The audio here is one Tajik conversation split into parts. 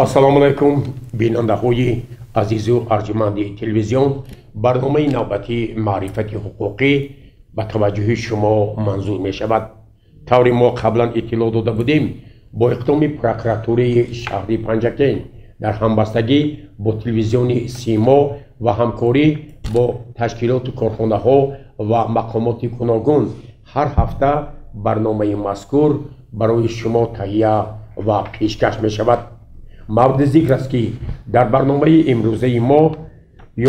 Ассалому алайкум, бинандаҳои азизу арҷманди телевизион. Барномаи навбатии маърифати ҳуқуқӣ ба таваҷҷӯҳи шумо манзур мешавад. Тавре мо қаблан иттилоъ дода будем, бо иқдоми прокуратураи шаҳри Панҷакент дар ҳамбастагӣ бо телевизиони Симо ва ҳамкорӣ бо ташкилоту корхонаҳо ва мақомоти гуногун ҳар ҳафта барномаи мазкур барои шумо таҳия ва пешкаш мешавад. Мавриди зикр аст, ки дар барномаи имрӯзаи мо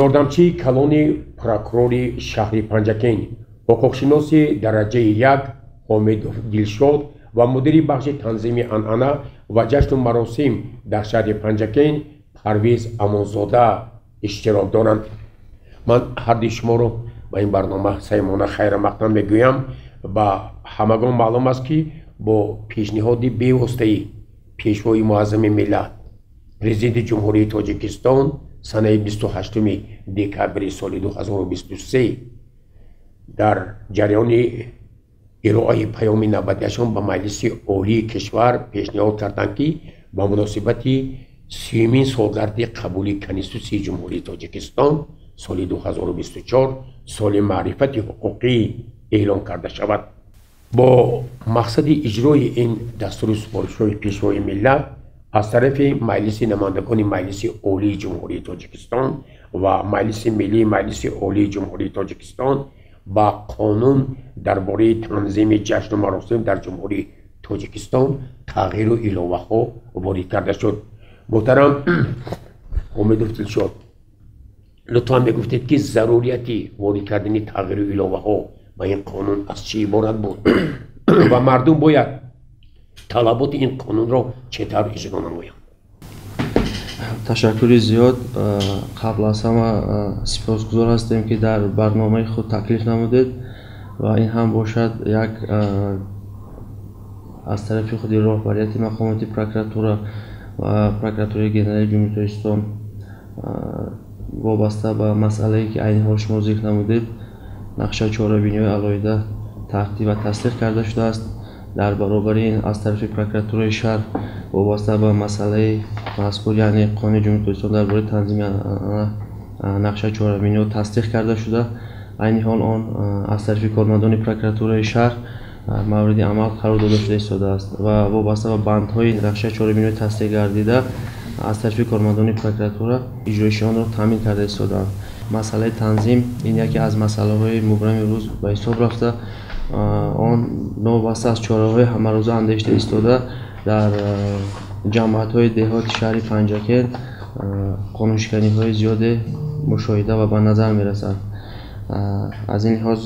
ёрдамчии калони прокурори шаҳри Панҷакент, ҳуқуқшиноси дараҷаи як Ҳомидов Дилшод ва мудири бахши танзими анъана ва ҷашну маросим дар шаҳри Панҷакент Парвиз Амонзода иштирок доранд. Ман ҳарди шуморо ба ин барнома самимона хайрамақдам мегӯям. Ба ҳамагон маълум аст, ки бо пешниҳоди бевоситаи Пешвои муаззами миллат, Президенти Ҷумҳурии Тоҷикистон, санаи 28 декабри соли 2023 дар ҷараёни ироаи паёми навбатиашон ба Маҷлиси Олии кишвар пешниҳод карданд, ки ба муносибати 30-умин солгарди қабули Конститутсияи Ҷумҳурии Тоҷикистон соли 2024 соли маърифати ҳуқуқӣ эълон карда шавад. Бо мақсади иҷрои ин дастуру супоришҳои Пешвои миллат аз тарафи Маҷлиси намояндагони Маҷлиси Олии Ҷумҳурии Тоҷикистон ва Маҷлиси Миллии Маҷлиси Олии Ҷумҳурии Тоҷикистон ба қонун дар бораи танзими ҷашну маросим дар Ҷумҳурии Тоҷикистон тағйиру иловаҳо ворид карда шуд. Муҳтарам Ҳомидов Дилшод, лутфан мегуфтед, ки зарурияти ворид кардани тағйиру иловаҳо ба ин қонун аз чӣ иборат буд ва мардум бояд талаботи ин қонунро чӣ тавр иҷро намоянд? Ташаккури зиёд. Қабл аз ҳама сипосгузор ҳастем, ки дар барномаи худ таклиф намудед ва ин ҳам бошад як аз тарафи худи роҳбарияти мақомоти прокуратура ва Прокуратураи Генералии Ҷумҳурии Тоҷикистон вобаста ба масъалае, ки айни ҳол шумо зикр намудед, нақша чорабиниҳои алоҳида тартиб ва тасдиқ карда шудааст. Дар баробари ин аз тарафи прокуратураи шаҳр вобаста ба масъалаи мазкур, яъне Қонуни Ҷумҳурии Тоҷикистон дар бораи танзими нақша чорабиниҳо тасдиқ карда шуда, айни ҳол он аз тарафи кормандони прокуратураи шаҳр мавриди амал қарор дода шуда истодааст ва вобаста ба бандҳои нақшаи чорабиниҳои тасдиқ гардида аз тарафи кормандони прокуратура иҷроиши онро таъмин карда истодаанд. Масъалаи танзим ин яке аз масъалаҳои мубрами рӯз ба ҳисоб рафта, он новобаста аз чораҳои ҳамарӯза андешида истода дар ҷамоатҳои деҳоти шаҳри Панҷакент қонуншиканиҳои зиёде мушоҳида ва ба назар мерасанд. Аз ин лиҳоз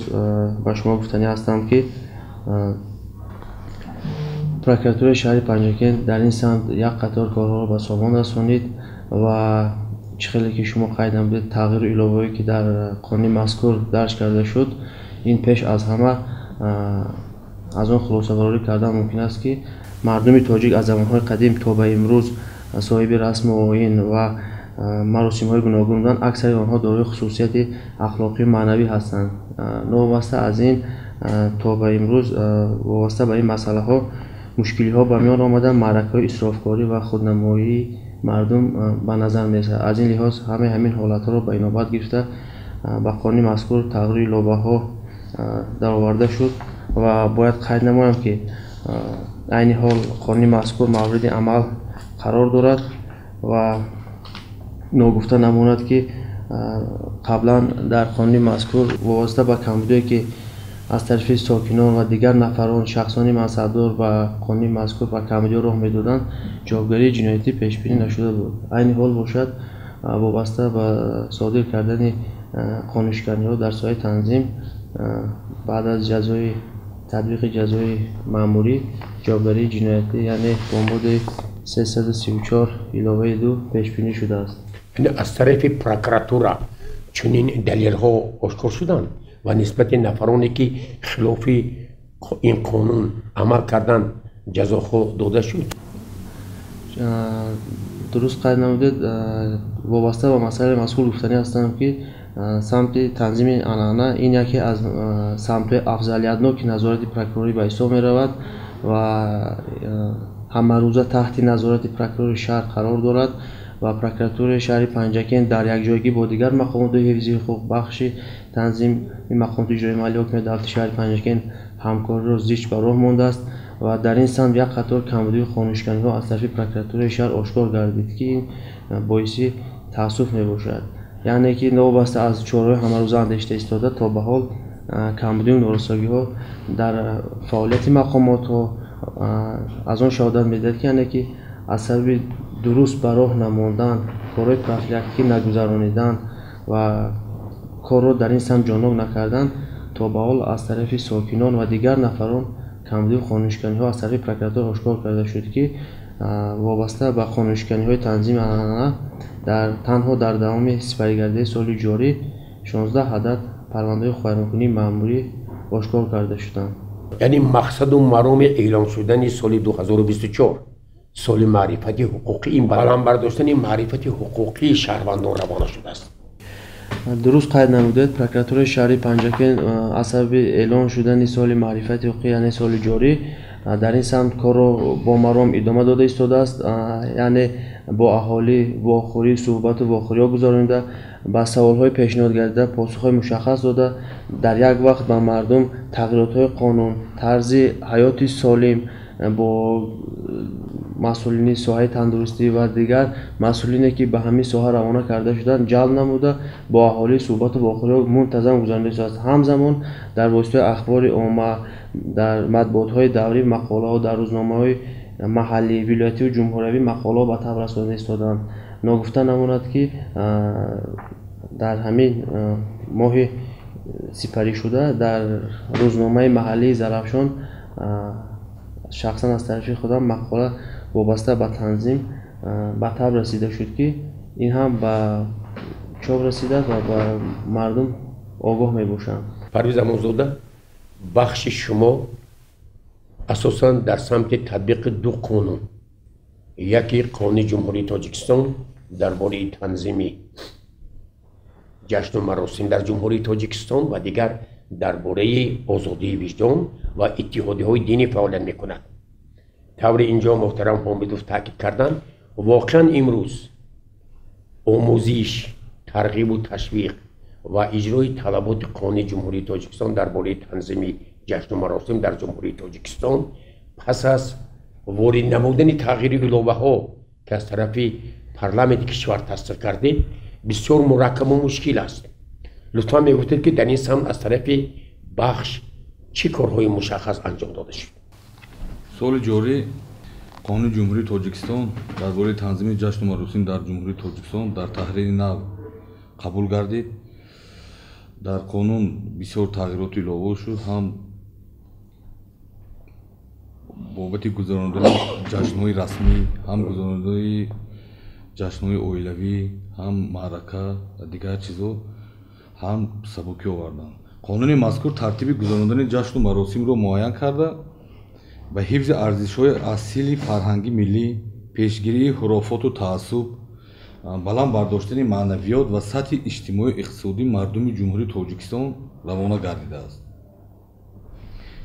ба шумо гуфтанӣ ҳастам, ки прокуратураи шаҳри Панҷакент дар ин самт як қатор корҳоро ба сомон расонид ва чӣ хеле ки шумо қайд намудед, тағйиру иловаҳое, ки дар қонуни мазкур дарҷ карда шуд, ин пеш аз ҳама аз он хулосабарорӣ кардан мумкин аст, ки мардуми тоҷик аз замонҳои қадим то ба имрӯз соҳиби расму оин ва маросимҳои гуногун буданд. Аксари онҳо дорои хусусияти ахлоқию маънавӣ ҳастанд. Новобаста аз ин, то ба имрӯз вобаста ба ин масъалаҳо мушкилиҳо ба миён омада, маъракаҳои исрофкорӣ ва худнамоии мардум ба назар мерасад. Аз ин лиҳоз ҳамаи ҳамин ҳолатҳоро ба инобат гирифта, ба қонуни мазкур тағйиру иловаҳо дароварда шуд ва бояд қайд намоям, ки айни ҳол қонуни мазкур мавриди амал қарор дорад ва ногуфта намонад, ки қаблан дар қонуни мазкур вобаста ба камбудие, ки аз тарафи сокинон ва дигар нафарон, шахсони мансабдор ба қонуни мазкур ба камбудиҳо роҳ медоданд, ҷавобгарии ҷиноятӣ пешбинӣ нашуда буд. Айни ҳол бошад, вобаста ба содир кардани қонуншиканиҳо дар соҳаи танзим баъд аз ҷазои татбиқи ҷазои маъмурӣ ҷавобгарии ҷиноятӣ, яъне бо моддаи 334 иловаи 2 пешбинӣ шудааст. Аз тарафи прокуратура чунин далелҳо ошкор шуданд ва нисбати нафароне, ки хилофи ин қонун амал карданд, ҷазоҳо дода шуд? Дуруст қайд намудед. Вобаста ба масъалаи мазкур гуфтанӣ ҳастам, ки самти танзими анъана ин яке аз самтҳои афзалиятноки назорати прокурорӣ ба ҳисоб меравад ва ҳамарӯза таҳти назорати прокурори шаҳр қарор дорад ва прокуратураи шаҳри Панҷакент дар якҷоягӣ бо дигар мақомоти ҳифзи ҳуқуқ, бахши танзими мақомоти иҷроияи маҳаллии ҳокимияти давлатии шаҳри Панҷакент ҳамкориро зич ба роҳ мондааст ва дар ин самт як қатор камбудию қонуншиканиҳо аз тарафи прокуратураи шаҳр ошкор гардид, ки ин боиси таассуф мебошад. Яъне ки новобаста аз чораҳои ҳамарӯза андешида истода, то ба ҳол камбудию норасогиҳо дар фаъолияти мақомотҳо аз он шаҳодат медиҳад, ки яъне ки аз сабаби дуруст ба роҳ намондан, корҳои профилактикӣ нагузаронидан ва корро дар ин самт ҷоннок накардан, то ба ҳол аз тарафи сокинон ва дигар нафарон камбудию қонуншиканиҳо аз тарафи прокуратура ошкор карда шуд, ки вобаста ба қонуншиканиҳои танзими анъана танҳо дар давоми сипаригардии соли ҷорӣ 16 адад парвандаҳои ҳуқуқвайронкунии маъмурӣ ошкор карда шуданд. Яъне мақсаду мароми эълон шудани соли 2024 соли маърифати ҳуқуқӣ ин баланд бардоштани маърифати ҳуқуқии шаҳрвандон равона шудааст. Дуруст қайд намудед, прокуратураи шаҳри Панҷакент аз сабаби эълон шудани соли маърифати ҳуқуқӣ, яъне соли ҷорӣ, дар ин самт корро бо маром идома дода истодааст, яъне бо аҳолӣ вохӯрӣ, суҳбату вохӯриҳо гузаронида, ба саволҳои пешниҳод гардида посухҳои мушаххас дода, дар як вақт ба мардум тағйиротҳои қонун, тарзи ҳаёти солим бо масъулини соҳаи тандурустӣ ва дигар масъулине, ки ба ҳамин соҳа равона карда шуданд, ҷалб намуда, бо аҳолӣ суҳбату вохӯриҳо мунтазам гузаронида истодааст. Ҳамзамон дар воситаи ахбори омма, дар матбуотҳои даврӣ мақолаҳо, дар рӯзномаҳои маҳаллӣ, вилоятиву ҷумҳуриявӣ мақолаҳо ба таб расонида истодаанд. Ногуфта намонад, ки дар ҳамин моҳи сипаришуда дар рӯзномаи маҳаллии Зарафшон шахсан аз тарафи худам мақола вобаста ба танзим ба таб расида шуд, ки ин ҳам ба чоп расидааст ва ба мардум огоҳ мебошанд. Парвиз Амонзода, бахши шумо асосан дар самти татбиқи ду қонун, яке қонуни Ҷумҳурии Тоҷикистон дар бораи танзими ҷашну маросим дар Ҷумҳурии Тоҷикистон ва дигар дар бораи озодии виҷдон ва иттиҳодиҳои динӣ фаъолият мекунад. Таври инҷо муҳтарам Ҳомидов таъкид карданд, воқеан имрӯз омӯзиш, тарғибу ташвиқ ва иҷрои талаботи қонуни Ҷумҳурии Тоҷикистон дар бораи танзими ҷашну маросим дар Ҷумҳурии Тоҷикистон пас аз ворид намудани тағйири иловаҳо, ки аз тарафи парламенти кишвар тасдиқ кардед, бисёр мураккабу мушкил аст. Лутфан мегуфтед, ки дар ин самт аз тарафи бахш чӣ корҳои мушаххас анҷом дода шуд? Соли ҷорӣ Қонуни Ҷумҳурии Тоҷикистон дар бораи танзими ҷашну маросим дар Ҷумҳурии Тоҷикистон дар таҳрири нав қабул гардид. Дар қонун бисёр тағйироту иловаҳо шуд, ҳам бобати гузаронидани ҷашнҳои расмӣ, ҳам гузаронидани ҷашнҳои оилавӣ, ҳам маърака ва дигар чизҳо ҳам сабукӣ оварданд. Қонуни мазкур тартиби гузаронидани ҷашну маросимро муайян карда, ба ҳифзи арзишҳои асили фарҳанги миллӣ, пешгирии хурофоту таассуб, баланд бардоштани маънавиёт ва сатҳи иҷтимоию иқтисодии мардуми Ҷумҳурии Тоҷикистон равона гардидааст.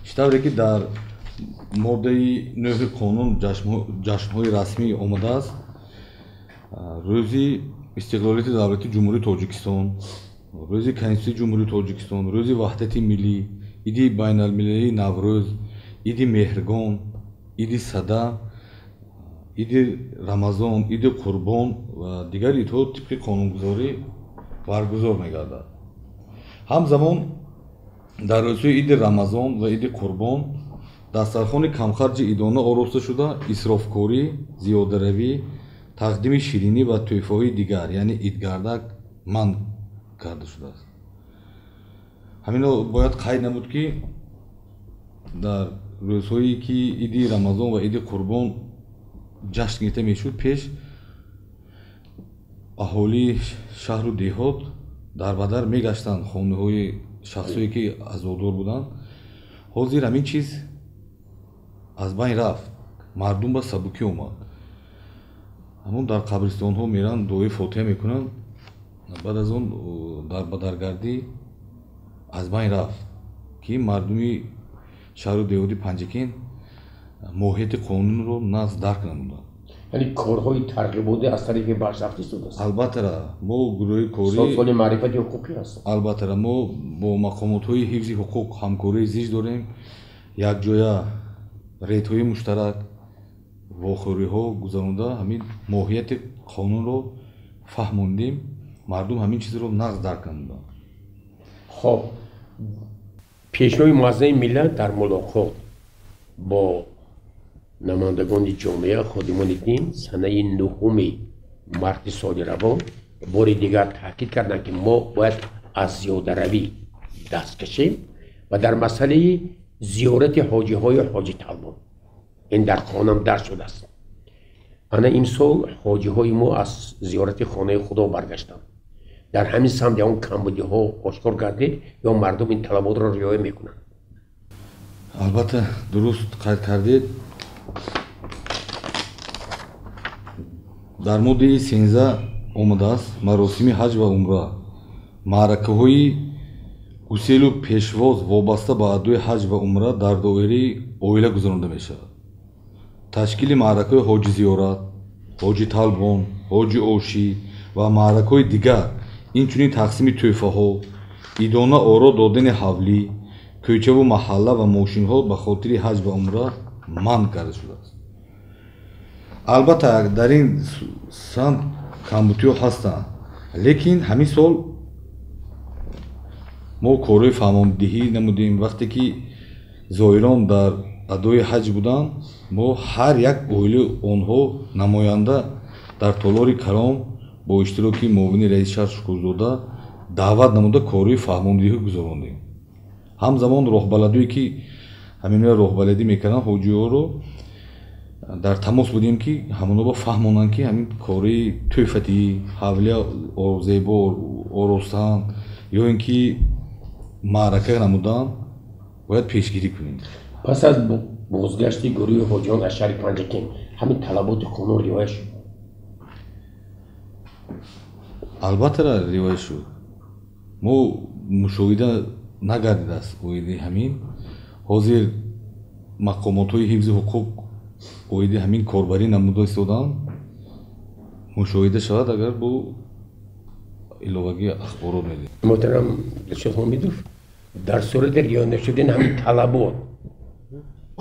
Чӣ тавре ки дар моддаи 9 қонун ҷашнҳои расмӣ омадааст, рӯзи истиқлолияти давлати Ҷумҳурии Тоҷикистон, рӯзи Конститутсияи Ҷумҳурии Тоҷикистон, рӯзи ваҳдати миллӣ, иди байналмилалии Наврӯз, иди Меҳргон, иди Сада, иди Рамазон, иди Қурбон ва дигар идҳо тибқи қонунгузорӣ баргузор мегардад. Ҳамзамон дар рӯзҳои иди Рамазон ва иди Қурбон дастархони камхарҷи идона ороста шуда, исрофкорӣ, зиёдаравӣ, тақдими ширинӣ ва тӯҳфаҳои дигар, яъне идгардак манъ карда шудааст. Ҳаминро бояд қайд намуд, ки дар рӯзҳое ки иди Рамазон ва иди Қурбон ҷашн гирифта мешуд, пеш аҳолии шаҳру деҳот дар бадар мегаштанд хонаҳои шахсое ки азодор буданд. Ҳозир ҳамин чиз аз байн рафт, мардум ба сабукӣ омад. Ҳамон дар қабристонҳо меранд, дуои фотиҳа мекунанд, баъд аз он дар бадаргардӣ аз байн рафт, ки мардуми шаҳру деҳоти Панҷакент моҳияти қонунро нағз дарк намуданд. Яъне корҳои тарғиботӣ аз тарафи бахш рафта истодааст? Албатта, мо гурӯҳи корӣ соли маърифати ҳуқуқӣ ҳаст. Албатта, мо бо мақомотҳои ҳифзи ҳуқуқ ҳамкории зич дорем, якҷоя рейдҳои муштарак, вохӯриҳо гузаронда ҳамин моҳияти қонунро фаҳмондем, мардум ҳамин чизро нағз дарк намуданд. Хоб, пешвои муаззами миллат дар мулоқот бо намояндагони ҷомеа, ходимони дин санаи 9 марти соли равон бори дигар таъкид карданд, ки мо бояд аз зиёдаравӣ даст кашем ва дар масъалаи зиёрати ҳоҷиҳои ҳоҷиталбон ин дар қонун дарҷ шудааст. Ана имсол ҳоҷиҳои мо аз зиёрати хонаи худо баргаштанд. Дар ҳамин самт ягон камбудиҳо ошкор гардид ё мардум ин талаботро риоя мекунанд? Албатта, дуруст қайд кардед. Дар моддаи 13 омадааст маросими ҳаҷ ва умра, маъракаҳои гуселу пешвоз вобаста ба адои ҳаҷ ва умра дар доираи оила гузаронда мешавад. Ташкили маъракаҳои ҳоҷи зиёрат, ҳоҷи талбон, ҳоҷи ошӣ ва маъракаҳои дигар, инчунин тақсими тӯҳфаҳо, идона оро додани ҳавлӣ, кӯчаву маҳалла ва мошинҳо ба хотири ҳаҷ ва умра манъ карда шудааст. Албатта, дар ин самт камбудиҳо ҳастанд, лекин ҳамин сол мо корҳои фаҳмондиҳӣ намудем. Вақте ки зоирон дар адои ҳаҷ буданд, мо ҳар як оилаи онҳо намоянда дар толори калом бо иштироки муовини раиси шаҳр Шукурзода даъват намуда корҳои фаҳмондиҳӣ гузарондем. Ҳамзамон роҳбаладое ки ҳаминҳоя роҳбаладӣ мекарданд, ҳоҷиҳоро дар тамос будем, ки ҳамонҳо фаҳмонанд, ки ҳамин кори тӯҳфатӣ, ҳавлия зебо оростан ё ин ки маърака намудан бояд пешгирӣ кунем. Пас аз бозгашти гурӯҳи ҳоҷиён аз шаҳри Панҷакент ҳамин талаботи қонун риоя шуд? Албатта, риоя шуд. Мо мушоҳида нагардидааст оиди ҳамин. Ҳозир мақомотҳои ҳифзи ҳуқуқ оиди ҳамин корбарӣ намуда истоданд. Мушоҳида шавад, агар бо иловагии ахборот медиҳем. Муҳтарам Дилшод Ҳомидов, дар сурати риоя нашудани ҳамин талабот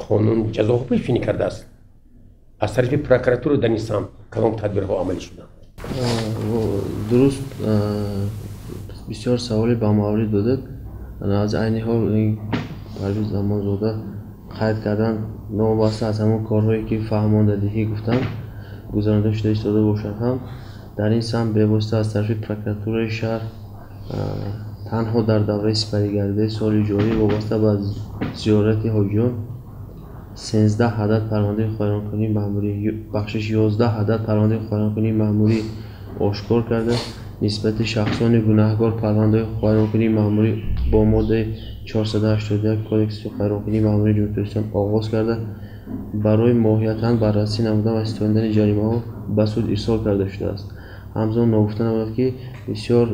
қонун ҷазоҳо пешбинӣ кардааст. Аз тарафи прокуратура дар ин самт кадом тадбирҳо амалӣ шуданд? Дуруст, бисёр саволи ба маврид додед. Аз айни ҳол ин Парвиз Замонзода қайд кардан, новобаста аз ҳамон корҳое ки фаҳмондадиҳӣ гуфтанд гузаронида шуда истода бошад ҳам, дар ин самт бевосита аз тарафи прокуратураи шаҳр танҳо дар давраи сипаригардидаи соли ҷорӣ вобаста ба зиёрати ҳоҷиён 13 адад парвандаи ҳуқуқвайронкунии маъмурӣ, бахшиш 11 адад парвандаи ҳуқуқвайронкунии маъмурӣ ошкор карда, нисбати шахсони гунаҳкор парвандаи ҳуқуқвайронкунии маъмурӣ бо моддаи 481 Кодекси ҳуқуқвайронкунии маъмурии Ҷумҳурии Тоҷикистон оғоз карда, барои моҳиятан баррасӣ намудан ва ситонидани ҷаримаҳо ба суд ирсол карда шудааст. Ҳамзамон ногуфта намояд, ки бисёр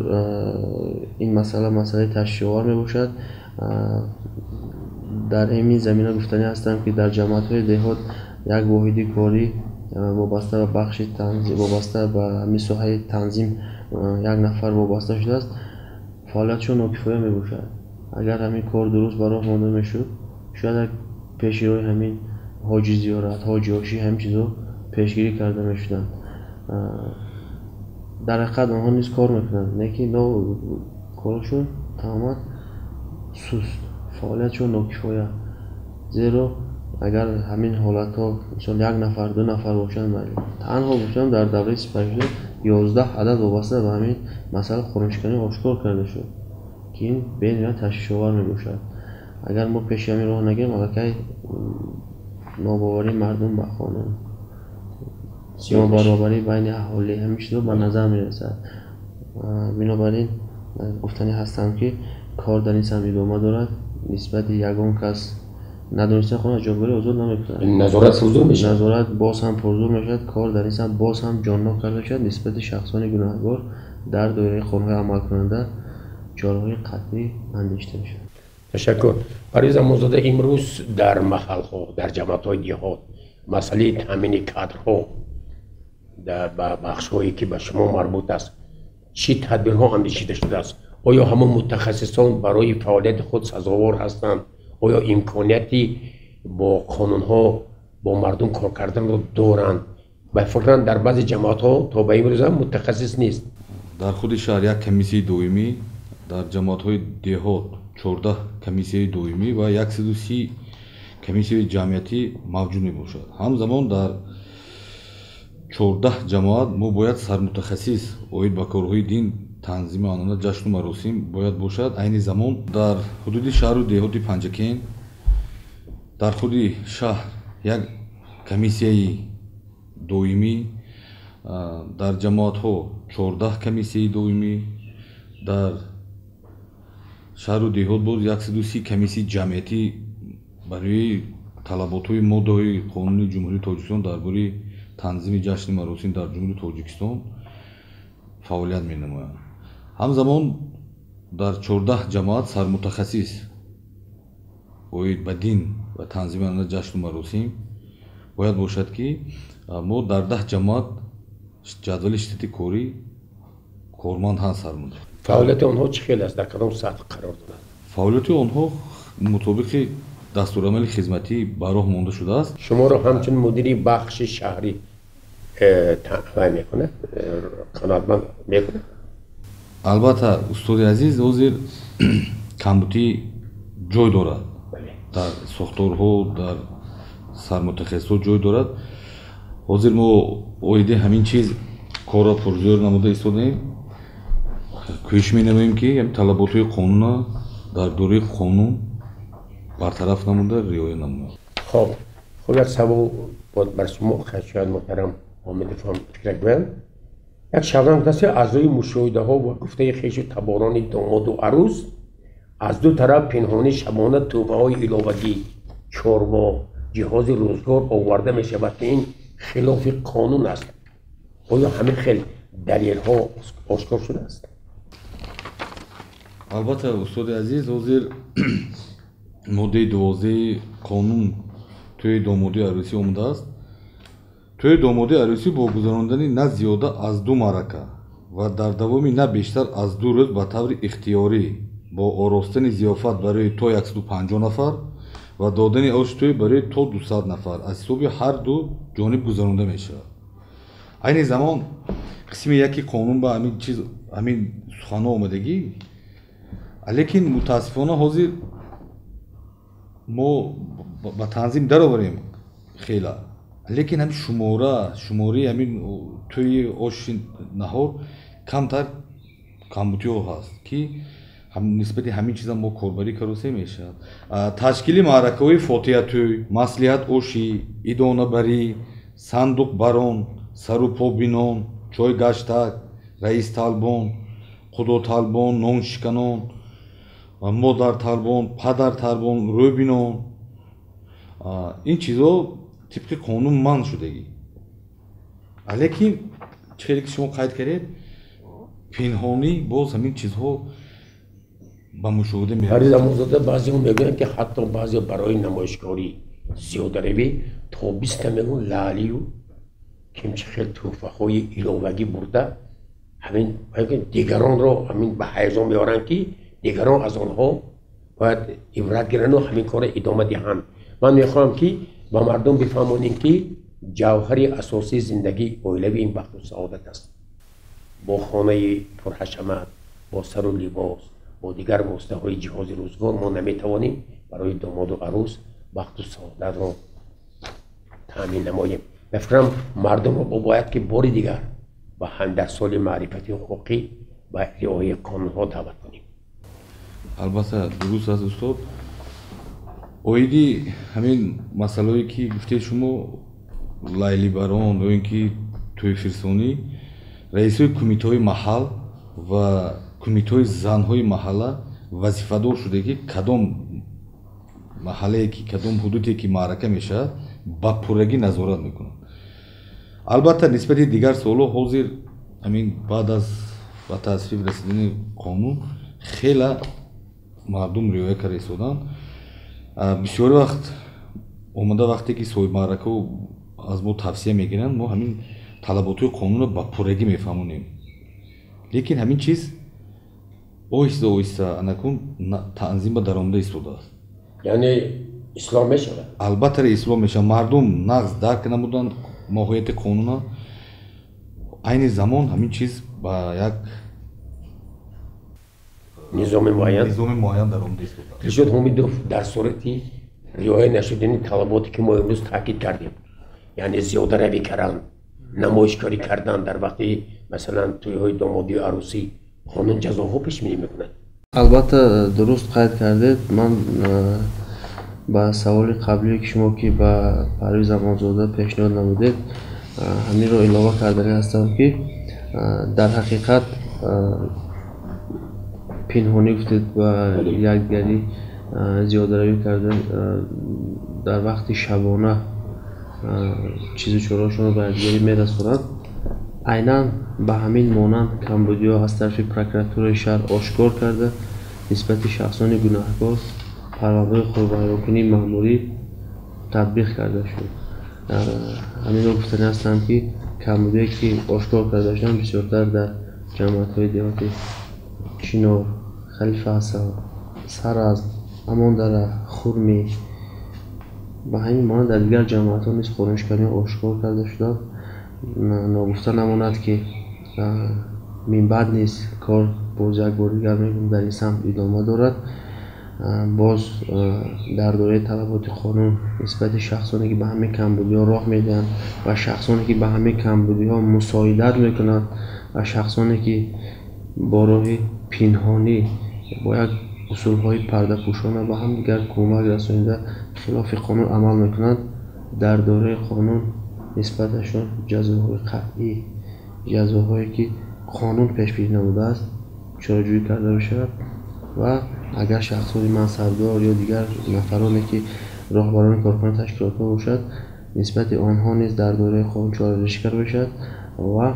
ин масъала масъалаи ташвишовар мебошад. Дар ҳамин замина гуфтанӣ ҳастам, ки дар ҷамоатҳои деҳот як воҳиди корӣ вобаста ба бахши танзим, вобаста ба ҳамин соҳаи танзим як нафар вобаста шудааст. Фаъолиятшон нокифоя мебошад. Агар ҳамин кор дуруст ба роҳ монда мешуд, шояд як пеши роҳи ҳамин ҳоҷи зиёрат, ҳоҷи ошӣ, ҳамин чизҳо пешгирӣ карда мешуданд. Дар ҳақиқат онҳо низ кор мекунанд, лекин корашон тамоман суст, фаъолиятшон нокифоя. Зеро агар ҳамин ҳолатҳо мисол як нафар, ду нафар бошанд, танҳо бошанд, дар давраи сипаришуда 11 адад вобаста ба ҳамин масъала қонуншиканӣ ошкор карда шуд, ки ин бениҳоят ташвишовар мебошад. Агар мо пеши ҳамин роҳ нагирем, аллакай нобоварии мардум ба қонун, нобаробарӣ байни аҳолӣ, ҳамин чизҳо ба назар мерасад. Бинобар ин гуфтанӣ ҳастам, ки кор дар ин самт идома дорад. Нисбати ягон кас надониста қонун аз ҷавобгарӣ озод намекунад. Назорат пурзур мешавад. Назорат боз ҳам пурзур мешавад. Кор дар ин самт боз ҳам ҷоннок карда мешавад. Нисбати шахсони гунаҳкор дар доираи қонунҳои амалкунанда чораҳои қатъӣ андешида мешавад. Ташаккур. Парвиз Амонзода, имрӯз дар маҳалҳо, дар ҷамоатҳои деҳот масъалаи таъмини кадрҳо ба бахшҳое ки ба шумо марбут аст, чӣ тадбирҳо андешида шудааст? Оё ҳамон мутахассисон барои фаъолияти худ сазовор ҳастанд? Оё имконияти бо қонунҳо бо мардум кор карданро доранд? Ба фикрам, дар баъзе ҷамоатҳо то ба имрӯз ҳам мутахассис нест. Дар худи шаҳр як комиссияи доимӣ, дар ҷамоатҳои деҳот 14 комиссияи доимӣ ва 130 комиссияи ҷамъиятӣ мавҷуд мебошад. Ҳамзамон дар 14 ҷамоат мо бояд сармутахассис оид ба корҳои дин, танзими анъана, ҷашну маросим бояд бошад. Айни замон дар ҳудуди шаҳру деҳоти Панҷакент, дар худи шаҳр як комиссияи доимӣ, дар ҷамоатҳо 14 комиссияи доимӣ, дар шаҳру деҳот боз 130 комиссияи ҷамъиятӣ барои талаботҳои моддаҳои қонуни Ҷумҳурии Тоҷикистон дар бораи танзими ҷашни маросим дар Ҷумҳурии Тоҷикистон фаъолият менамоянд. Ҳамзамон дар 14 ҷамоат сармутахассис оид ба дин ва танзими анъана, ҷашну маросим бояд бошад, ки мо дар 10 ҷамоат ҷадвали штати корӣ корманд ҳаст сармутахассис. Фаъолияти онҳо чӣ хел аст, дар кадом сатҳ қарор дорад? Фаъолияти онҳо мутобиқи дастурамали хизматӣ ба роҳ монда шудааст. Шуморо ҳамчун мудири бахши шаҳрӣ вай мекунад, қаноатманд мекунад? Албатта, устоди азиз, ҳозир камбудӣ ҷой дорад дар сохторҳо, дар сармутахассисҳо ҷой дорад. Ҳозир мо оиди ҳамин чиз корро пурзӯр намуда истодаем, кӯшиш менамоем, ки талаботҳои қонунро дар доираи қонун бартараф намуда риоя намоем. Хуб, як савол бар шумо, шояд муҳтарам Ҳомидов ҳам фикр гӯянд. Як шаҳрванд гуфтааст, ки аз рӯи мушоҳидаҳо ва гуфтаи хешу таборони домоду арӯс, аз ду тараф пинҳонӣ шабона тӯҳфаҳои иловагӣ, чорво, ҷиҳози рӯзгор оварда мешавад, ки ин хилофи қонун аст. Оё ҳамин хел далелҳо ошкор шудааст? Албатта, устоди азиз, ҳозир моддаи 12-и қонун тӯи домодии арӯсӣ омадааст. Тӯи домодии арӯсӣ бо гузарондани на зиёда аз ду маърака ва дар давоми на бештар аз 2 рӯз ба таври ихтиёрӣ бо оростани зиёфат барои то 150 нафар ва додани оши тӯй барои то 200 нафар аз ҳисоби ҳар ду ҷониб гузаронда мешавад. Айни замон қисми яки қонун ба ҳамин чиз, ҳамин суханҳо омадагӣ, лекин мутаассифона ҳозир мо ба танзим дароварем хела, лекин ҳамин шумораи ҳамин тӯи оши наҳор камтар камбудиҳо ҳаст, ки нисбати ҳамин чиза мо корбарӣ каросе мешавад. Ташкили маъракаҳои фотиҳатӯй, маслиҳат ошӣ, идонабарӣ, сандуқбарон, сарупобинон, чойгаштак, раисталбон, худоталбон, ноншиканон, модарталбон, падарталбон, рӯбинон, ин чизҳо тибқи қонун манъ шудагӣ. Лекин чӣ хеле ки шумо қайд кардед, пинҳонӣ боз ҳамин чизҳо ба мушоҳида меояд. Парвиз Амонзода, баъзеҳо мегӯянд, ки ҳатто баъзеҳо барои намоишкорӣ зиёдаравӣ то 20 миллион лаълию кимчи хел тӯҳфаҳои иловагӣ бурда, ҳамин дигаронро ҳамин ба ҳаяҷон меоранд, ки дигарон аз онҳо бояд ибрат гирану ҳамин корро идома диҳанд. Ман мехоҳам, ки ба мардум бифаҳмонем, ки ҷавҳари асосии зиндагии оилавӣ ин бахту саодат аст. Бо хонаи пурҳашамат, бо сару либос, бо дигар воситаҳои ҷиҳози рӯзгор мо наметавонем барои домоду арӯс бахту саодатро таъмин намоем. Ба фикрам, мардумро бояд ки бори дигар ба дар соли маърифати ҳуқуқӣ ба риояи қонунҳо даъват кунем. Албатта, дуруст аст, устод. Оиди ҳамин масъалаое ки гуфтед шумо, лайлибарон ё ин ки тӯйфирсонӣ, раисои кумитаҳои маҳал ва кумитаҳои занҳои маҳалла вазифадор шуда, ки кадом маҳаллае ки, кадом ҳудуде ки маърака мешавад, ба пуррагӣ назорат мекунанд. Албатта, нисбати дигар суолҳо ҳозир ҳамин баъд аз ба тасвиб расидани қонун хела мардум риоя карда истоданд. Бисёри вақт омада вақте ки соҳибмаъракаҳо аз мо тавсия мегиранд, мо ҳамин талаботҳои қонунро ба пуррагӣ мефаҳмонем. Лекин ҳамин чиз оҳиста оҳиста анакун танзим ба даромада истодааст. Яъне ислоҳ мешавад? Албатта ислоҳ мешавад. Мардум нағз дарк намуданд моҳияти қонуна. Айни замон ҳамин чиз ба як низоми муайян даромада истодааст. Дилшод Ҳумидов, дар сурати риоя нашудани талаботе ки мо имрӯз таъкид кардем, яъне зиёдаравӣ кардан, намоишкорӣ кардан дар вақти масалан тӯйҳои домодию арӯсӣ, қонун ҷазоҳо пешбинӣ мекунад? Албатта дуруст қайд кардед. Ман ба саволи қаблие ки шумо ки ба Парвиз Амонзода пешниҳод намудед, ҳаминро илова карданӣ ҳастам ки дар ҳақиқат пинҳонӣ гуфтед ба якдигарӣ зиёдаравӣ кардан дар вақти шабона чизу чораҳошонро ба якдигарӣ мерасонанд. Айнан ба ҳамин монанд камбудиҳо аз тарафи прокуратураи шаҳр ошкор карда, нисбати шахсони гунаҳкор парвандаҳои қурбонвайронкунии маъмурӣ татбиқ карда шуд. Ҳаминро гуфтанӣ ҳастам ки камбудие ки ошкор карда шуданд бисёртар дар ҷамоатҳои деҳоти Чинор, Халифа Ҳасан, Саразм, Амондара, Хурмӣ, ба ҳамин монанд дар дигар ҷамоатҳо низ қонуншиканиҳо ошкор карда шуданд. Ногуфта намонад ки минбаъд низ кор боз як бор дигар мегӯям дар ин самт идома дорад. Боз дар доираи талаботи қонун нисбати шахсоне ки ба ҳамин камбудиҳо роҳ медиҳанд ва шахсоне ки ба ҳамин камбудиҳо мусоидат мекунанд ва шахсоне ки бо роҳи пинҳонӣ бо як усулҳои пардапӯшона ба ҳамдигар кӯмак расонида хилофи қонун амал мекунанд, дар доираи қонун нисбаташон ҷазоҳои қатъӣ, ҷазоҳое ки қонун пешбинӣ намудааст, чораҷӯӣ карда мешавад ва агар шахсони мансабдор ё дигар нафароне ки роҳбарони корхона ташкилотҳо бошад, нисбати онҳо низ дар доираи қонун чораандешӣ карда мешавад ва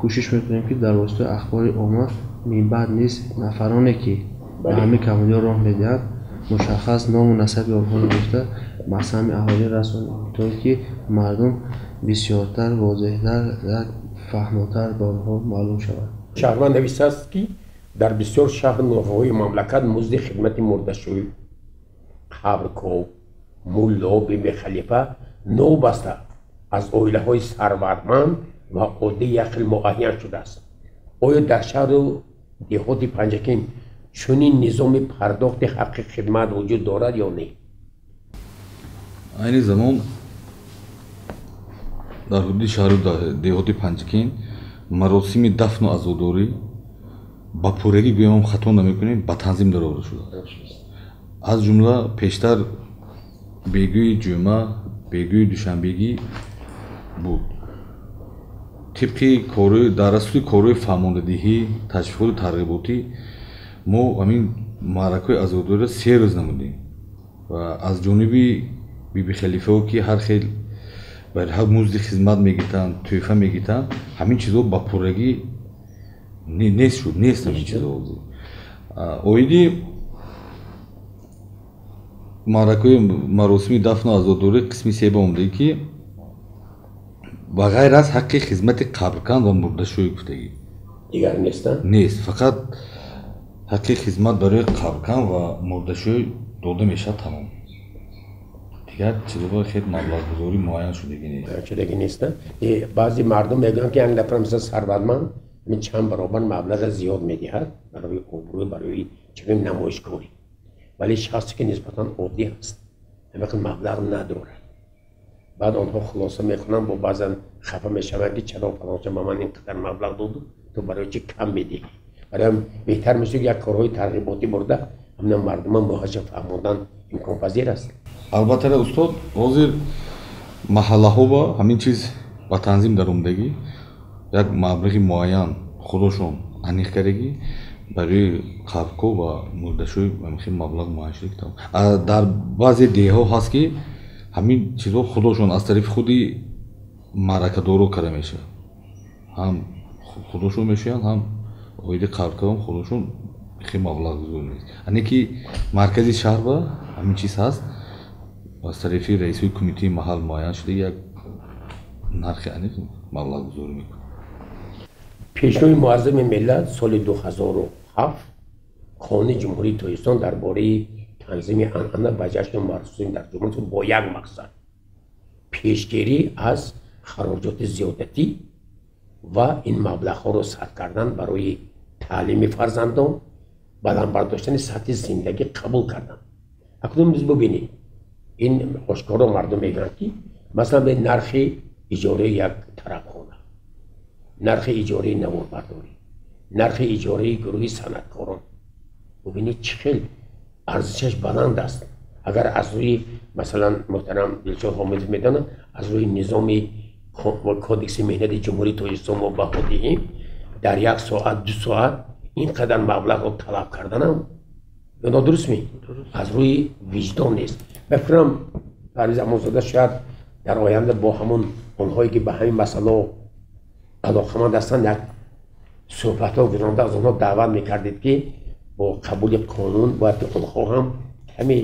кӯшиш мекунем ки дар воситаи ахбори омма минбаъд низ нафароне ки ба ҳамин камбудиҳо роҳ медиҳанд, мушаххас ному насаби онҳоро гирифта ба самъи аҳолӣ расонем, то ки мардум бисёртар, возеҳтар, фаҳмотар ба онҳо маълум шавад. Шаҳрванд нависааст ки дар бисёр шаҳру ноҳияҳои мамлакат музди хидмати мурдашӯй, қабрков, мулло, биби халифа новобаста аз оилаҳои сарватманд ва оддӣ як хел муайян шудааст. Оё дар шаҳру деҳоти Панҷакент чунин низоми пардохти ҳаққи хидмат вуҷуд дорад ё не? Айни замон дар ҳудуди шаҳру деҳоти Панҷакент маросими дафну азодорӣ ба пуррагӣ гӯям хато намекунем, ба танзим дароварда шудааст. Аз ҷумла пештар бегӯи ҷумъа, бегӯи душанбегӣ буд. Тибқи дар асоси корҳои фаҳмондадиҳӣ, ташвиқоту тарғиботӣ мо ҳамин маъракаҳои азодориро 3 рӯз намудем ва аз ҷониби биби халифаҳо ки ҳар хел барои музди хизмат мегиртанд, тӯҳфа мегиртанд, ҳамин чизҳо ба пуррагӣ нест шуд, нест ҳамин чизҳо. Оиди маъракаҳои маросими дафну азодорӣ қисми себа омадагӣ ки ба ғайр аз ҳаққи хизмати қабркан ва мурдашӯй гуфтагӣ дигар нестанд? Нест, фақат ҳаққи хизмат барои қабркан ва мурдашӯй дода мешавад, тамом. Дигар чизҳо хел маблағгузорӣ муайян шудагӣ нест. Шудагӣ нест. Баъзе мардум мегӯянд ки як нафар масалан сарватманд чанд баробар маблағ зиёд медиҳад барои обрӯ, барои чунин намоишкорӣ, вале шахсе ки нисбатан оддӣ аст ҳамин маблағ надорад. Баъд онҳо хулоса мекунанд, бо баъзан хафа мешаванд ки чаро фалонча ба ман ин қадар маблағ доду, ту барои чӣ кам медиҳӣ? Барои беҳтар мешуд як корҳои тарғиботӣ бурда ҳамин мардума муҳаҷҷа фаҳмондан имконпазир аст. Албатта устод, ҳозир маҳаллаҳо ба ҳамин чиз ба танзим даромадагӣ, як маблағи муайян худошон аниқ кардагӣ барои қабрков ва мурдашӯй ҳамин маблағ муайян шуда. Дар баъзе деҳҳо ҳаст ки ҳамин чизҳо худошон аз тарафи худи маъракадоро карда мешавад, ҳам худошон мешаванд, ҳам Оиди қавркавам худошон хеле маблағгузор нест. Ане ки маркази шаҳр ба ҳамин чиз ҳаст, аз тарафи раисои кумитаи маҳал муайян шуда як нархи аниқ маблағгузорӣ мекунад. Пешвои муаззами миллат соли 2007 Қонуни Ҷумҳурии Тоҷикистон дар бораи танзими анъана ва ҷашну маросим дар ҷумҳурӣ бо як мақсад пешгирӣ аз хароҷоти зиёдатӣ ва ин маблағҳоро сарф кардан барои таълими фарзандон, баланд бардоштани сатҳи зиндагӣ қабул карданд. Акнун биз бубинед, ин ошкоро мардум мегӯянд, ки масалан бе нархи иҷораи як тарабхона, нархи иҷораи наворбардорӣ, нархи иҷораи гурӯҳи санъаткорон, бубинед чӣ хел арзишаш баланд аст. Агар аз рӯи масалан муҳтарам Дилшод Ҳомидов медонад, аз рӯи низоми кодекси меҳнати Ҷумҳурии Тоҷикистон мо баҳо диҳем, дар як соат ду соат ин қадар маблағро талаб карданам ё нодуруст ми? Аз рӯи виҷдон нест. Ба фикрам Парвиз Амонзода шояд дар оянда бо ҳамон онҳое ки ба ҳамин масъало алоқаманд ҳастанд як суҳбатҳо гузаронда аз онҳо даъват мекардед, ки бо қабули қонун бояд ки онҳо ҳам каме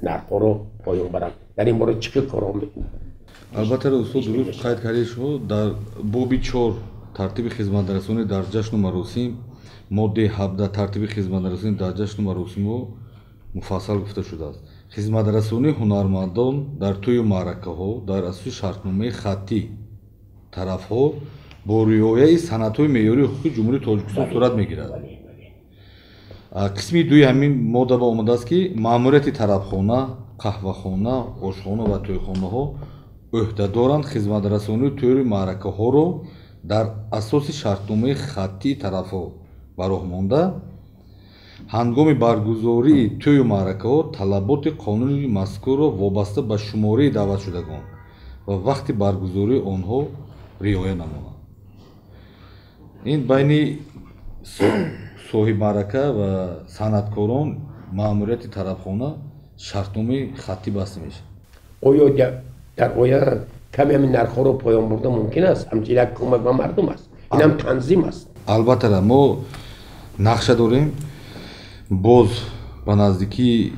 нархҳоро поён баранд. Дар ин бора чӣ хел корҳо? Албатта, устод, дуруст қайд кардед шумо. Дар боби 4 тартиби хизматрасонӣ дар ҷашну маросим, моддаи 17 тартиби хизматрасонӣ дар ҷашну маросимҳо муфассал гуфта шудааст. Хизматрасонии ҳунармандон дар тӯю маъракаҳо дар асоси шартномаи хаттӣ тарафҳо бо риояи санадҳои меъёрии ҳуқуқи Ҷумҳурии Тоҷикистон сурат мегирад. Қисми дуи ҳамин модда ба омадааст, ки маъмурияти тарабхона, қаҳвахона, ошхона ва тӯйхонаҳо ӯҳдадоранд хизматрасонии тӯю маъракаҳоро дар асоси шартномаи хаттии тарафҳо ба роҳ монда, ҳангоми баргузории тӯю маъракаҳо талаботи қонуни мазкурро вобаста ба шумораи даъватшудагон ва вақти баргузории онҳо риоя намоянд. Ин байни соҳибмаърака ва санъаткорон, маъмурияти тарабхона шартномаи хаттӣ баста мешавад. Оё дар оянда каме ҳамин нархҳоро поён бурда мумкин аст? Ҳамчунин як кӯмак ба мардум аст, инам танзим аст. Албатта, мо нақша дорем, боз ба наздикии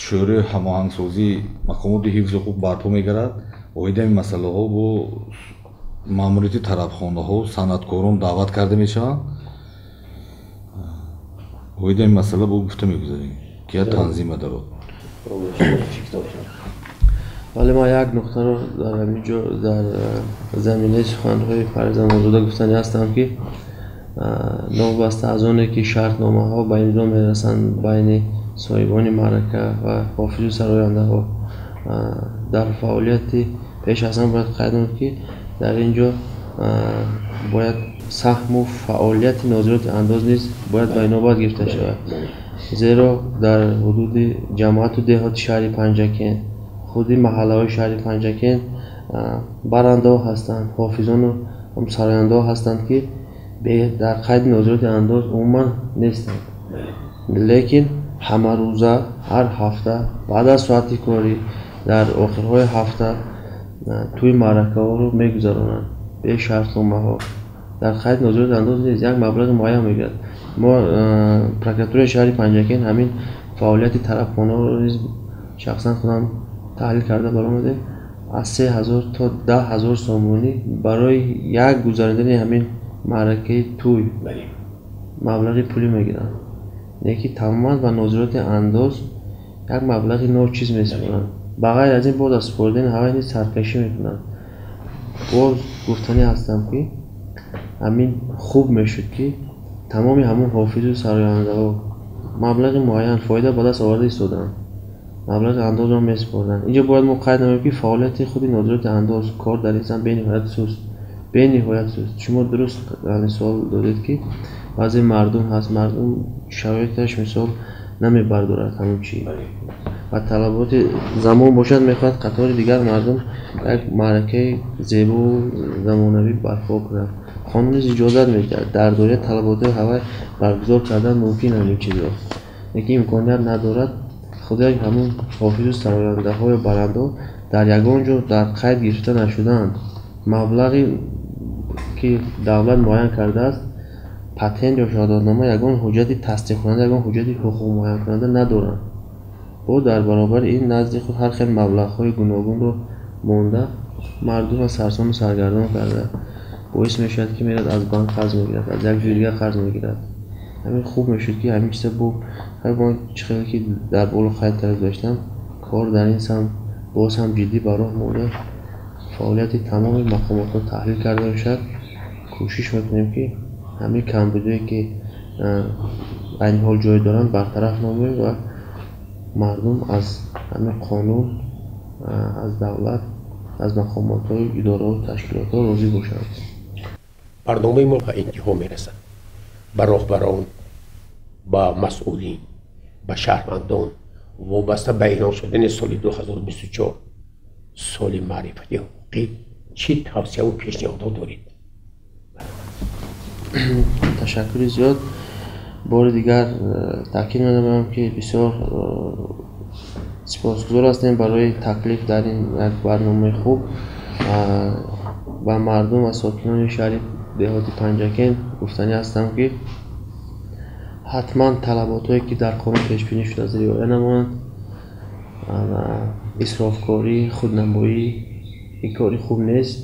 шӯрои ҳамоҳангсозии мақомоти ҳифзи ҳуқуқ барпо мегардад. Оиди ҳамин масъалаҳо бо маъмурияти тарабхонаҳо санъаткорон даъват карда мешаванд. Оиди ҳамин масъала бо гуфта мегузарем, ки як танзима дарод. Вале ман як нуқтаро дар ҳамин ҷо дар заминаи суханҳои Парвиз Амонзода гуфтанӣ ҳастам, ки новобаста аз оне ки шартномаҳо ба имзо мерасанд байни соҳибони маърака ва ҳофизу сарояндаҳо, дар фаъолияти пеш аз ҳама бояд қайд намуд, ки дар ин ҷо бояд саҳму фаъолияти нозироти андоз низ бояд ба инобат гирифта шавад, зеро дар ҳудуди ҷамоату деҳоти шаҳри Панҷакент, худи маҳаллаҳои шаҳри Панҷакент барандаҳо ҳастанд, ҳофизону сарояндаҳо ҳастанд, ки дар қайди нозироти андоз умуман нестанд, лекин ҳамарӯза ҳар ҳафта баъд аз соати корӣ дар охирҳои ҳафта тӯи маъракаҳоро мегузаронанд бе шартномаҳо. Дар қайди нозироти андоз низ як маблағи муайян мегирад. Мо прокуратураи шаҳри Панҷакент ҳамин фаъолияти тарабхонаҳоро низ шахсан худам таҳлил карда баромадем. Аз 3000 то 10 000 сомонӣ барои як гузаронидани ҳамин маъракаи тӯй маблағи пулӣ мегиранд, лекин тамоман ба нозироти андоз як маблағи ночиз месупоранд. Ба ғайр аз ин, боз аз супоридани ҳавай низ саркашӣ мекунанд. Боз гуфтанӣ ҳастам, ки ҳамин хуб мешуд, ки тамоми ҳамон ҳофизу сарояндаҳо маблағи муайян фоида ба даст оварда истодаанд, маблағи андозро месупорданд. Инҷо бояд мо қайд намоем, ки фаъолияти худи нозироти андоз кор дар ин самт бениҳоят суст, бениҳоят суст. Шумо дуруст суол додед, ки баъзе мардум ҳаст, мардум шароиташ мисол намебардорад ҳамон чи ва талаботи замон бошад, мехоҳад қатори дигар мардум як маъракаи зебову замонавӣ барпо кунад. Қонун низ иҷозат медиҳад, дар доираи талаботҳои ҳавай баргузор кардан мумкин ҳамин чизро, лекин имконият надорад. Худи ҳамон ҳофизу сарояндаҳо ё барандаҳо дар ягон ҷо дар қайд гирифта нашудаанд. Маблағе ки давлат муайян кардааст, Патент ё шаҳодатнома ягон ҳуҷҷати тасдиқкунанда, ягон ҳуҷҷати ҳуқуқмуайянкунанда надоранд. Бо дар баробари ин назди худ ҳар хел маблағҳои гуногунро монда, мардумро сарсону саргардон карда, боис мешавад, ки мерад аз банк қарз мегирад, аз як ҷои дигар қарз мегирад. Ҳамин хуб мешуд, ки ҳамин чиза бо ҳар чӣ хеле ки дар боло қайд карда гузаштам, кор дар ин самт боз ҳам ҷиддӣ ба роҳ монда, фаъолияти тамоми мақомотҳо таҳлил карда бошад. Кӯшиш мекунем, ки ҳамин камбудие, ки айни ҳол ҷой доранд, бартараф намоем ва мардум аз ҳамин қонун, аз давлат, аз мақомотҳои идораҳу ташкилотҳо розӣ бошанд. Барномаи мо ба интиҳо мерасад. Ба роҳбарон, ба масъулин, ба шаҳрвандон вобаста ба эълон шудани соли 2024 соли маърифати ҳуқуқӣ чӣ тавсияву пешниҳодҳо доред? Ташаккури зиёд. Бори дигар таъкид менамоям, ки бисёр сипосгузор ҳастем барои таклиф дар ин як барномаи хуб. Ба мардум ва сокинони шаҳри деҳоти Панҷакент гуфтанӣ ҳастам, ки ҳатман талаботҳое, ки дар қонун пешбинӣ шудааст, риоя намоянд. Исрофкорӣ, худнамоӣ ин кори хуб нест,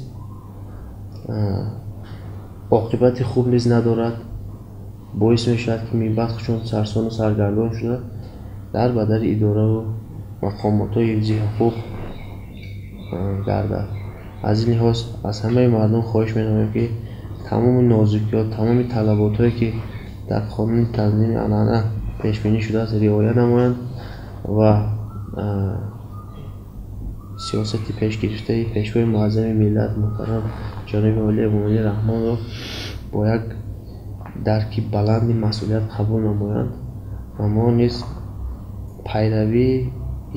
оқибати хуб низ надорад. Боис мешавад, ки минбаъд чун сарсону саргардон шуда, дар бадари идораву мақомотҳои ҳифзи ҳуқуқ гардад. Аз ин лиҳоз аз ҳамаи мардум хоҳиш менамоем, ки тамоми нозукиҳо, тамоми талаботҳое, ки дар қонуни танзими анъана пешбинӣ шудааст, риоя намоянд ва сиёсати пешгирифтаи Пешвои муаззами миллат муҳтарам ҷаноби олии Эмомалӣ Раҳмонро бо як дарки баланди масъулият қабул намоянд ва мо низ пайравии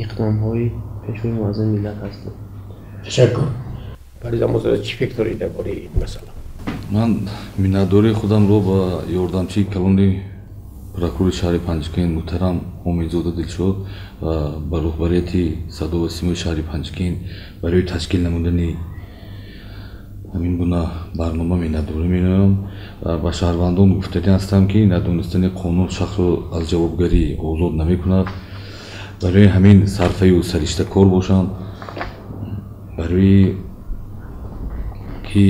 иқдомҳои Пешвои муаззами миллат ҳастем. Ташаккур. Парвиз Амонзода, чӣ фикр доред дар бораи ин масъала? Ман миннатдории худамро ба ёрдамчии калони прокурори шаҳри Панҷакент муҳтарам Ҳомидзода Дилшод ва ба роҳбарияти Садо ва симои шаҳри Панҷакент барои ташкил намудани ҳамин гуна барнома миннатдорӣ менамоям ва ба шаҳрвандон гуфтанӣ ҳастам, ки надонистани қонун шахсро аз ҷавобгарӣ озод намекунад. Барои ҳамин сарфаю сариштакор бошанд, барои ки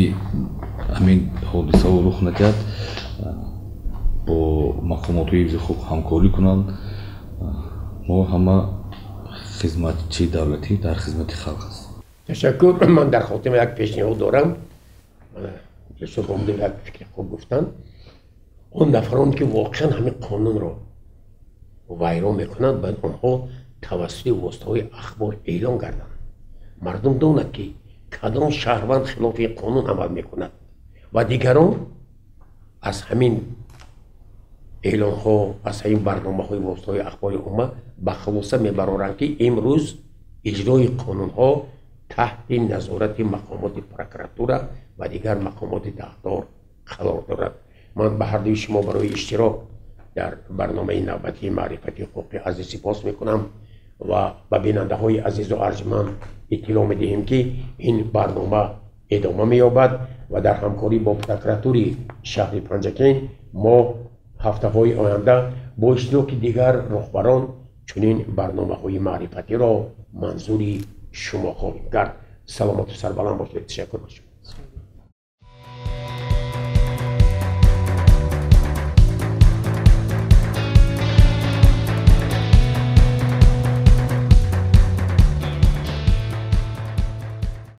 ҳамин ҳодисаҳо рух надиҳад, бо мақомотҳои ҳифзи ҳуқуқ ҳамкорӣ кунанд. Мо ҳама хизматчии давлатӣ дар хизмати халқ ҳастем. Ташаккур. Ман дар хотима як пешниҳод дорам. Дилшод Ҳомидов як фикри хуб гуфтанд. Он нафароне, ки воқеан ҳамин қонунро вайрон мекунанд, бояд онҳо тавассути воситаҳои ахбор эълон гарданд, мардум донад, ки кадом шаҳрванд хилофи қонун амал мекунад ва дигарон аз ҳамин эълонҳо, аз ҳамин барномаҳои воситаҳои ахбори омма ба хулоса мебароранд, ки имрӯз иҷрои қонунҳо таҳти назорати мақомоти прокуратура ва дигар мақомоти дахлдор қарор дорад. Ман ба ҳардуи шумо барои иштирок дар барномаи навбатии маърифати ҳуқуқи арзи сипос мекунам ва ба бинандаҳои азизу арҷманд иттилоъ медиҳем, ки ин барнома идома меёбад ва дар ҳамкорӣ бо прокуратури шаҳри Панҷакент мо ҳафтаҳои оянда бо иштироки дигар роҳбарон чунин барномаҳои маърифатиро манзури шумо хоҳем кард. Саломату сарбаланд бошед. Ташаккур бошед.